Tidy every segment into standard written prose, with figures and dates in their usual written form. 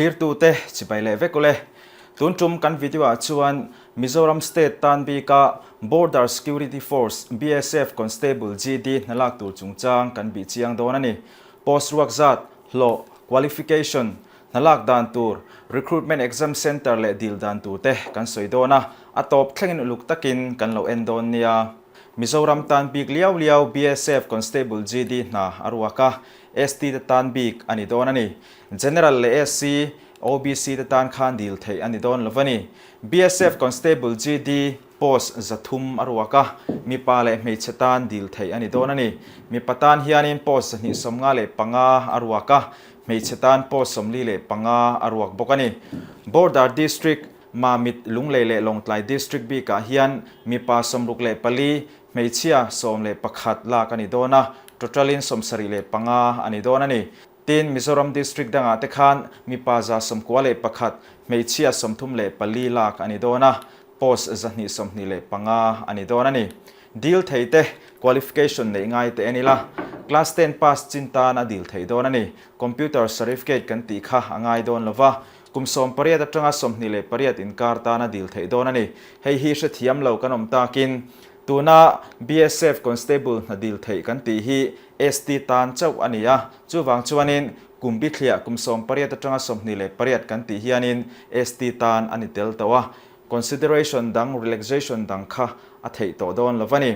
Thlirtute chibai leh vek ule. Tun tum kan video ah chuan Mizoram State tan bika Border Security Force, BSF, Constable GD hna lak tur chungchang kan bih chiang dawn a ni. Post ruak zat, hlawh, qualification, hna lak dan tur, recruitment exam centre leh dil dan tur te kan sawi dawn a, a tawp thlengin uluk takin kan lo en dawn nia. Mizoram tan bik liau liau BSF Constable GD hna a ruak a, ST te tan bik a ni dawn a ni. General leh SC, OBC te tan khan dil theih a ni dawn lo a ni. BSF Constable GD post 300 a ruak a, mipa leh hmeichhe tan dil theih a ni dawn a ni. Mipa tan hianin post 255 a ruak a, hmeichhe tan post 45 a ruak bawk a ni. Border District, Mamit, Lunglei leh Lawngtlai District bikah hian mipa 64, hmeichhia 11 lak a ni dawn a, total-in 75 a ni dawn a ni. Tin, Mizoram District dangah te khan mipa 91, hmeichhia 34 lak a ni dawn a, post 225 a ni dawn a ni. Dil thei te, qualification neih ngai te en ila, Class ten pass chin tan a dil theih dawn a ni. Computer certificate kan tih kha a ngai dawn lo va, kum 18 atanga 28 inkar tan a dil theih dawn a ni. Hei hi hrethiam lo kan awm takin, tuna BSF Constable hna dil theih kan tih hi ST tan chauh a ni a, chuvang chuanin kum bithliah kum 18 atanga 28 kan tih hianin ST tan a ni tel tawh a, consideration dang, relaxation dang kha a theih tawh dawn lo a ni.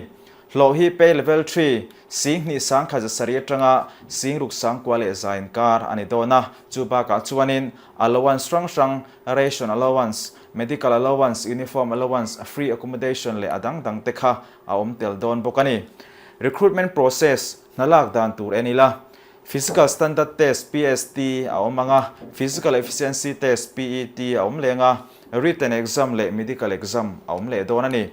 Hlawh hi pay level three, 71,700 atanga 61,100 inkar a ni dawn a, chu bakah chuanin allowance hrang hrang, ration allowance, medical allowance, uniform allowance, free accommodation leh a dang dang te kha a awm tel dawn bawk a ni. Recruitment process, hna lak dan tur en ila, Physical Standard Test, PST, a awm ang a, Physical Efficiency Test, PET, a awm leng a, Written Exam leh Medical Exam a awm leh dawn a ni.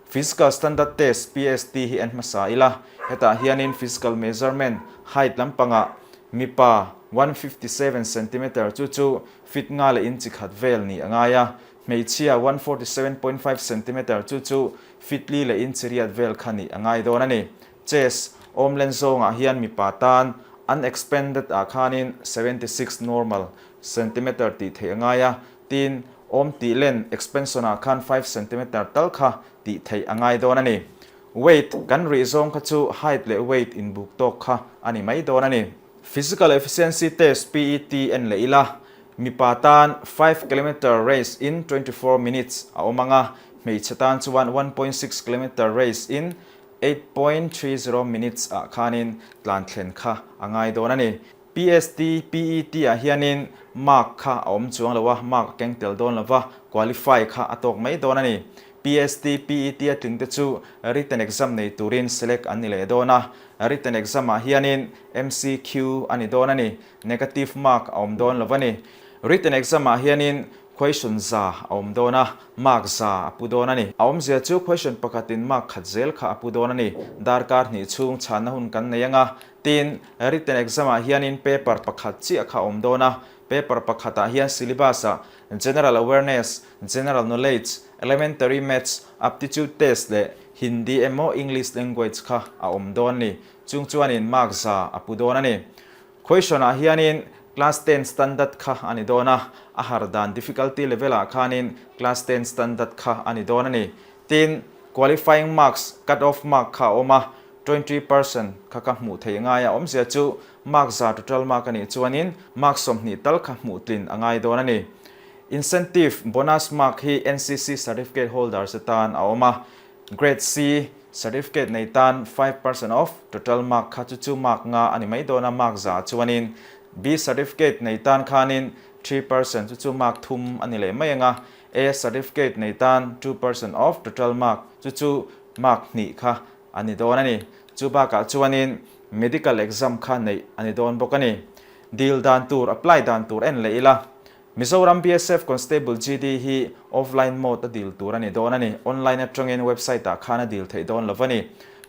Physical Standard Test, PST, hi en hmasa ila, hetah hianin Physical Measurement, height lampangah mipa 157 centimeter chu chu feet nga leh inchi khat vel nih a ngai a, hmeichhia 147.5 centimeter chu chu feet li leh inchi riat vel kha nih a ngai dawn a ni. Chest, awmlen zawngah hian mipa tan unexpanded ah khanin 76 normal centimeter tih theih a ngai a, tin, awm tih len expansion ah khan five centimeter tal kha tih theih a ngai dawn a ni. Weight, kan rih zawng kha chu height leh weight inbuk tawk kha a ni mai dawn a ni. Physical Efficiency Test, PET, en leh ila, mipa tan five kilometer race in 24 minutes a awm ang a, hmeichhe tan chuan 1.6 kilometer race in 8.30 minutes ah khanin tlan thlen kha a ngai dawn a ni. PST, PET ah hianin mark kha a awm chuang lo a, mark a keng tel dawn lo va, qualify kha a tawk mai dawn a ni. PST, PET a tling te chu written exam nei turin select an ni leh dawn a, written exam ah hianin MCQ a ni dawn a ni, negative mark a awm dawn lo a ni. Written exam ah hianin Question 100 a awm dawn a, mark 100 a pu dawn a ni. A awmzia chu question pakhatin mark khat zel kha a pu dawn a ni. Darkar hnih chhung chhanna hun kan nei anga, tin, written exam ah hianin paper pakhat chiah kha a awm dawn a. Paper pakhatah hian syllabus ah General Awareness, General Knowledge, Elementary Maths, Aptitude Test leh Hindi emaw English language kha a awm dawn a ni. Chung chuanin mark 100 a pu dawn a ni. Question ah hianin class ten standard kha a ni dawn a, a har dan difficulty level ah khanin class ten standard kha a ni dawn a ni. Tin, qualifying marks, cut off mark kha a awm a, 20% kha ka hmuh theih ngai a, awmzia chu mark 100 total mark a nih chuanin mark 20 tal kha hmuh tlin a ngai dawn a ni. Incentive, bonus mark hi NCC certificate holders atan a awm a, Grade C certificate nei tan 5% off total mark kha chu chu mark nga a ni mai dawn a, mark 100 chuanin B certificate nei tan khanin 3% chu chu mark thum a ni leh mai ang a, A certificate nei tan 2% off total mark chu chu mark hnih kha a ni dawn a ni. Chu bakah chuanin medical exam kha neih a ni dawn bawk a ni. Dil dan tur, apply dan tur en leh ila. Mizoram BSF Constable GD hi offline mode a dil tur a ni dawn a ni. Online atangin website ah khan a dil theih dawn lo a ni.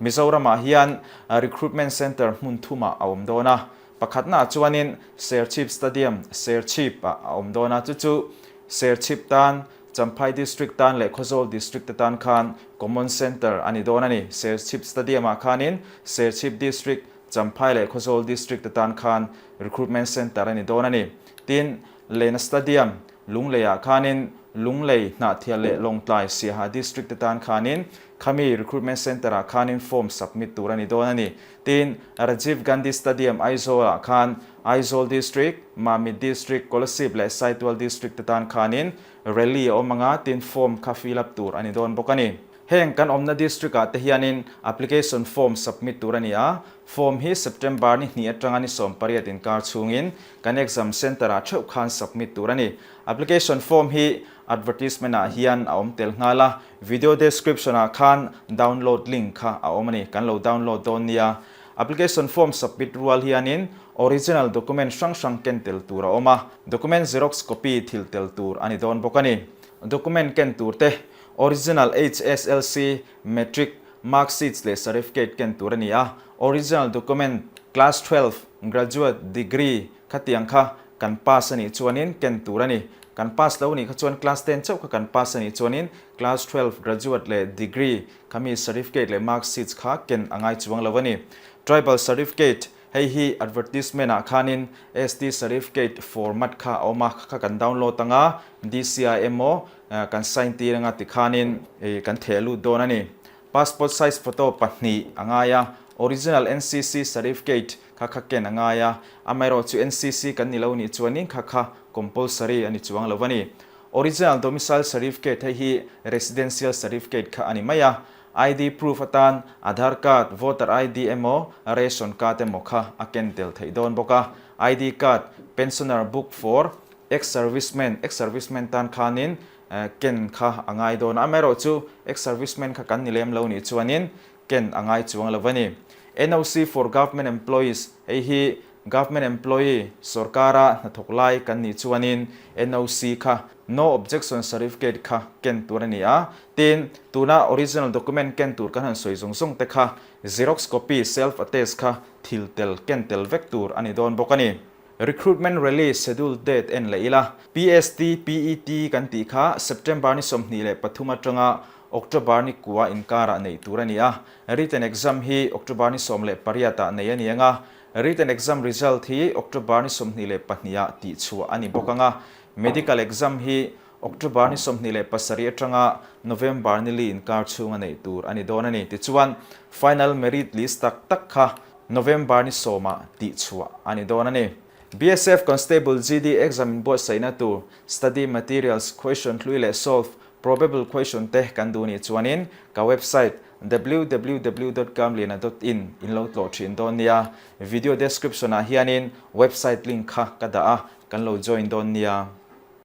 Mizoram ah hian recruitment centre hmun thumah a awm dawn a. Pakhatna ah chuanin Serchhip Stadium, Serchhip ah a awm dawn a. Chu chu Serchhip tan, Champhai District tan leh Khawzawl District te tan khan common centre a ni dawn a ni. Serchhip Stadium ah khanin Serchhip District, Champhai leh Khawzawl District te tan khan recruitment centre a ni dawn a ni. Tin. Lena Stadium, Lungleiah khanin Lunglei, Hnahthial leh Lawngtlai, Siaha District te tan khanin khami Recruitment Centre ah khanin form submit tur a ni dawn a ni. Tin, Rajiv Gandhi Stadium, Aizawl ah khan Aizawl District, Mamit District, Kolasib leh Saitual District te tan khanin Rally a awm anga tin form kha fill up tur a ni dawn bawk a ni. Heng kan awmna district ah te hianin application form submit tur a ni a, form hi September ni hnih atanga ni 18 inkar chhungin kan exam centre ah theuh khan submit tur a ni. Application form hi advertisement ah hian a awm tel nghal a, video description ah khan download link kha a awm a ni, kan lo download dawn nia. Application form submit rual hianin original document hrang hrang ken tel tur a awm a, document xerox copy thil tel tur a ni dawn bawk a ni. Document ken tur te Original HSLC, Matric, Mark Sheets leh Certificate ken tur a ni a, Original Document, Class 12, Graduate, Degree, khatiang kha kan pass a nih chuanin ken tur a ni. Kan pass lo nih kha chuan Class 10 chauh kha kan pass a nih chuanin Class 12, Graduate leh Degree khami Certificate leh Mark Sheets kha ken a ngai chuang lo a ni. Tribal Certificate, Hei hi advertisement ah khanin ST certificate format kha a awm a, kha kha kan download anga DC ah emaw kan sign tir anga tikhanin kan theh lut dawn a ni. Passport size photo pahnih a ngai a, original NCC certificate kha kha ken a ngai a, amaherawhchu NCC kan ni lo nih chuanin kha kha compulsory a ni chuang lo a ni. Original domicile certificate hei hi residential certificate kha a ni mai a, ID proof atan Aadhaar card, voter ID emaw ration card emaw kha a ken tel theih dawn bawk a. ID card, pensioner book for ex-servicemen, ex-servicemen tan khanin ken kha a ngai dawn a. Amaherawhchu ex-servicemen kha kan ni lem lo nih chuanin ken a ngai chuang lo a ni. NOC for government employees, hei hi Government employee, sorkara hnathawk lai kan nih chuanin NOC kha No Objection Certificate kha ken tur a ni a. Tin, tuna original document ken tur kan han sawi zawng zawng te kha Xerox copy, self attest kha thil tel ken tel vek tur a ni dawn bawk a ni. Recruitment Rally schedule date en leh ila. PST, PET kan tih kha September ni 23 atanga October ni kua inkarah neih tur a ni a. Written exam hi October ni 18 ah nei a ni ang a. Written exam result hi October ni 22 ah tihchhuah a ni bawk ang a, Medical exam hi October ni 27 atanga November ni li inkar chhunga neih tur a ni dawn a ni. Tichuan, final merit list tak tak kha November ni 10 ah tihchhuah a ni dawn a ni. BSF Constable GD exam inbuatsaihna tur study materials, question hlui leh solve probable question te kan duh nih chuanin ka website www dot kamliana dot in in lo tlawh thin dawn nia. Video description ah hianin website link kha ka dah a, kan lo join dawn nia.